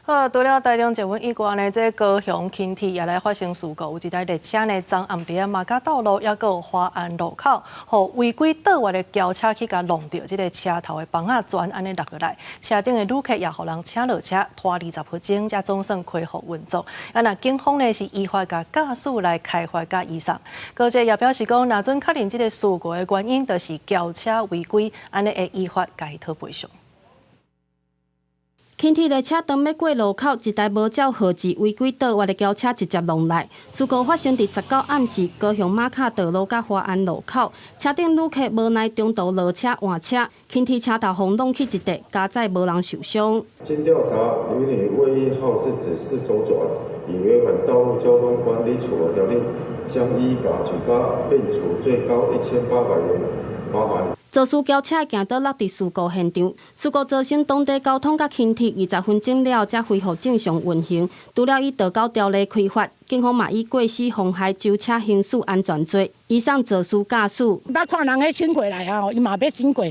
好，除了台中捷運以外呢，這高雄輕鐵也來發生事故，有一台列車呢，昨暗佇馬卡道路抑閣有華安路口，予違規倒彎的轎車去共挵著，這个車頭的枋仔全按呢落落來，車頂的旅客也予人請落車，拖20分鐘才總算恢復運作。啊，若警方呢是依法共駕駛來開罰佮移送。高鐵也表示講，若準確認這个事故的原因，就是轎車違規，按呢會依法共伊討賠償。輕鐵列車當欲過路口，一台無照號誌違規倒彎的轎車直接挵來。事故發生佇19暗時，高雄馬卡道路佮華安路口，車頂旅客無奈中途落車換車，輕鐵車頭予挵去一塊，佳哉無人受傷。經調查，旅女未依號誌指示左轉，已違反道路交通管理處罰條例，將依法舉發，並處最高1800元罰款。肇事轎車行倒落佇事故現場，事故造成當地交通佮輕鐵20分鐘了才恢復正常運行。除了依道交條例開罰，警方嘛以過失妨害舟車行駛安全罪移送肇事駕駛。捌看人彼衝過來啊，伊嘛欲衝過，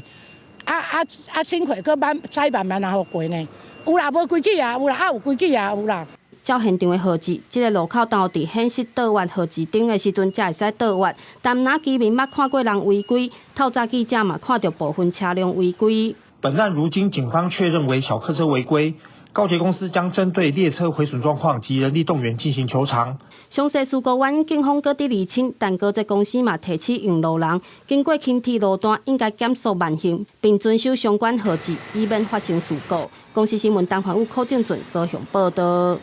啊啊啊衝過，閣慢載慢慢仔予過呢。有啦，無規矩啊，有啦，啊有規矩啊，有啦。照現場的號誌，這个路口當佇顯示倒彎號誌燈的時陣才會使倒彎。但毋若居民捌看過人違規，透早記者嘛看著部分車輛違規。本案如今警方確認為小客車違規，高鐵公司將針對列車毀損狀況及人力動員進行求償。詳細事故原因，警方閣佇釐清，但高鐵公司嘛提醒用路人，經過輕鐵路段應該減速慢行，並遵守相關號誌，以免發生事故。公視新聞陳環宇、柯正俊高雄報道。